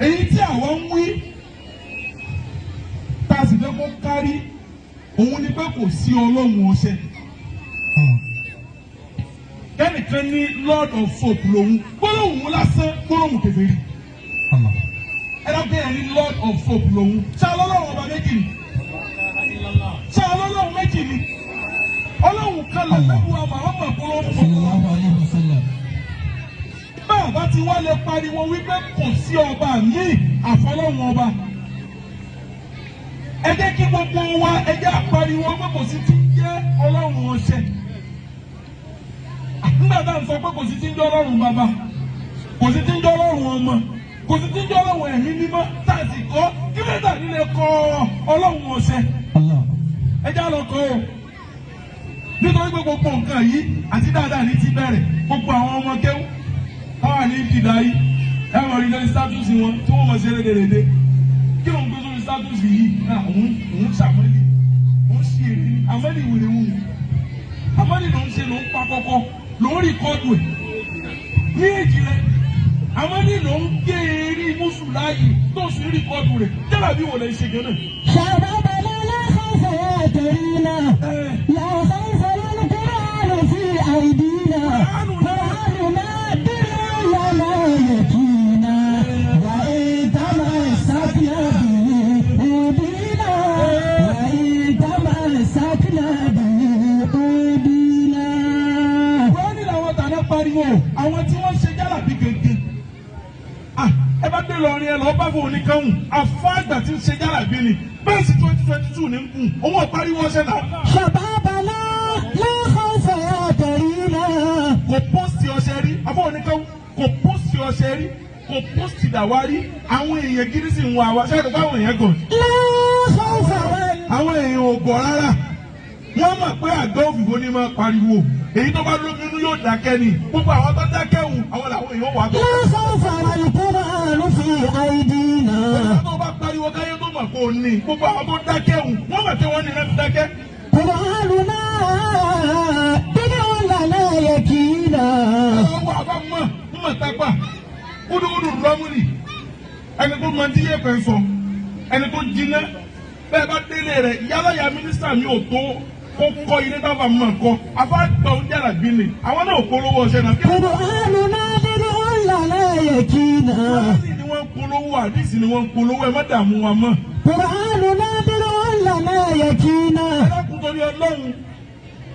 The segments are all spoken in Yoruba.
Èyí tí àwọn ń wí tá a sì fẹ́ kó kárí òun ni pé kò sí ọlọ́run ọṣẹ. Kẹ́nìkan ní Lord of Soap lòun, gbólóhùn lásán, gbólóhùn kèfèrí. Ẹ̀rọ ní Lord of Soap lòun. Ṣé ọlọ́run ọba méjì ni? Ṣé ọlọ́run méjì ni? Ọlọ́run kan lọ́sẹ̀kù àmọ́ ọmọ ìpolówó fún Sallallahu alayhi wa sallam. Bá a bá ti wá lè pariwo wípé kò sí ọba míì àfọlọ́run ọba, ẹ jẹ́ kí gbogbo wa, ẹ jẹ́ àpariwo pé kò sí ti ń jẹ́ ọlọ́run ọṣẹ. Nígbà tá à ń sọ pé kò sí ti ń jẹ́ ọlọ́run bàbá, kò sí ti ń jẹ́ ọlọ́run ọmọ, kò sí ti ń jẹ́ ọlọ́run ẹ̀mí mímọ́, tá a sì kọ́ kí ló dà nílé kọ́ ọlọ́run ọṣẹ? Allah. Ẹ já lọ kọ́ o, nítorí pé gbogbo nǹkan yìí àti dáadáa ní ti bẹ̀rẹ̀. Gbogbo àwọn ọmọ kéwú táwa ní ìdìdá yìí, ẹ mọ̀ rí lórí status wọn tí wọ́n mọ̀ ṣe rédèrèdè. Kí ló ń gbé sórí status yìí náà? Òun ṣàmọ́lì, òun ṣe èrè ní àmọ́lì wèrè wù àmọ́lì ló ń ṣe, ló ń pa kọ́kọ́, ló ń record ẹ̀ ní èjì rẹ̀. Àmọ́lì ló ń gé eré mùsùlùmí láàyè tó sì ń record rẹ̀. Jẹ́rà bí wò lè ṣe gan náà. شبابنا لا خوف يعترينا، لا خوف، والقرآن في أيدينا. قرآننا درع لنا يكينا، وإن تمسكنا به هدينا، وإن تمسكنا به هدينا. Wọ́n ní làwọn tàná pariwo, àwọn tí wọ́n ṣe jálàbí gẹ́gẹ́. Ah, ẹ bá dé lọrin, ẹ lọ bá fún oníkàwùn àfáàgbà tí ń ṣe jálàbí ni bẹ́ẹ̀ sì 2022 ní ń kù, òun ò pariwo ọṣẹ náà. شبابنا لا خوف يعترينا. Kò post ọṣẹ rí, àfọ oníkàwùn kò post ọṣẹ rí, kò post dàwárí. Àwọn èèyàn gidi sì ń wá wa ṣáà tó báwọn èèyàn gàn. لا خوف. Àwọn èèyàn ò gọ̀ rárá. Wọ́n mọ̀ pé àgbẹ̀ òfìfo ní máa pariwo, èyí tó bá lóminú yóò dákẹ́ ni. Gbogbo àwọn tó dákẹ́ wù, àwọn làwọn èèyàn wà tó. لا خوف والقرآن في أيدينا. Ìgbà tó bá pariwo káyé tó mọ̀ kó o ní, gbogbo àwọn tó dákẹ́ wù, wọ́n mọ̀ tí wọ́n ní láti dákẹ́. قرآننا درع لنا يكينا. Ọwọ́ àbá mọ̀ mọ̀ tápà kúdúkúdú rọ́mùlì, ẹni tó mọ tí yẹ̀pẹ̀ sọ, ẹni tó jiná bẹ́ẹ̀ bá délé rẹ̀ yálà ya mínísítà mi ò tó kó kọ́ ilé tábà mọ̀ kọ́ afá gbà ó jàrà bí ni àwọn náà polówó ọṣẹ náà. قرآننا درع لنا يكينا. Àdìsí ni wọ́n ń polówó, àdìsí ni wọ́n ń polówó, ẹ má dààmú wa mọ́. قرآننا درع لنا يكينا. Ẹlẹ́kùn torí ọlọ́run,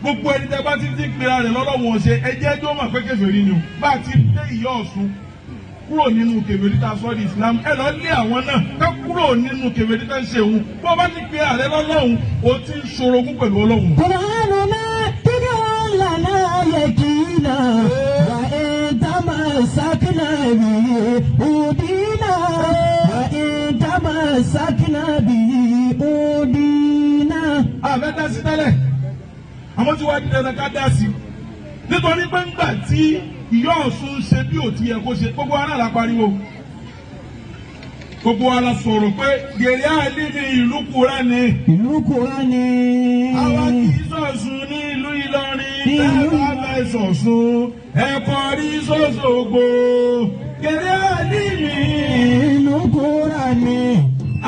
gbogbo ẹni tẹ́ bá ti ti pera rẹ̀ lọ́lọ́wọ́n ọ̀ṣẹ́, ẹ jẹ́ ẹjọ́ mà pé kèfèrí ni o. Bá a ti lé ìyá Ọ̀ṣun kúrò nínú kèfèrí tá a sọ di Islam, ẹ lọ lé àwọn náà ká kúrò nínú kèfèrí tá ń ṣe òun. Bó o bá ti pera rẹ̀ lọ́lọ́run, o ti ń ṣorogún pẹ̀lú ọlọ́run. قرآننا درع لنا يكينا، وإن تمسكنا به هدينا، وإن تمسكنا به هدينا. Àfẹ́ dá sí tẹ́lẹ̀, àmọ́ tí wàá di dandan ká dá sí, nítorí pé ńgbà tí ìyá Ọ̀ṣun ṣe bí ò ti yẹ kó ṣe, gbogbo ara la pariwo, gbogbo ara sọ̀rọ̀ pé gèrè àlè ní ìlú Kúránì. Ìlú Kúránì. Àwa kì í ṣọ̀ṣun ní ìlú Ìlọrin. Ìlú Tẹ́ bá fẹ́ ṣọ̀ṣun, ẹ̀kọ́ rí ṣòṣogbo. Gèrè àlè ní Ìlú Kúránì.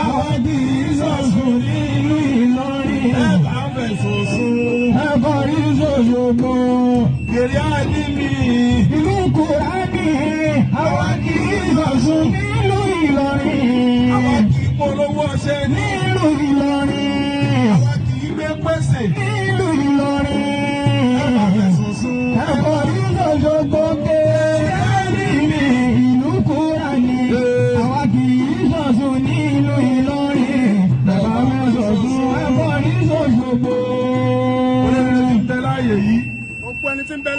Àwa kì í ṣọ̀ṣun ní Ìlú Ìlọrin. Tẹ́ bá fẹ́ ṣọ̀ṣun, Ẹ̀kọ́ rí Ṣòṣogbo. Gèrè àlè ní Ìlú Kúránì. Àwa kì í ṣọ̀ṣun nílùú Ìlọrin. Àwa kì í polówó ọṣẹ ní Nílùú Ìlọrin. Àwa kì í gbé pèsè. Nílùú Ìlọrin. Ṣọ̀ṣun. Ẹ̀kọ́ rí Ṣòṣogbo kéré ní ìlú Kúránì. Àwa kì í ṣọ̀ṣun nílùú Ìlọrin. Bàbá mi ṣọ̀ṣun, ẹ̀kọ́ rí Ṣòṣogbo. Olórí ti ń bẹ láàyè yìí. Gbogbo ẹni tí ń bẹ.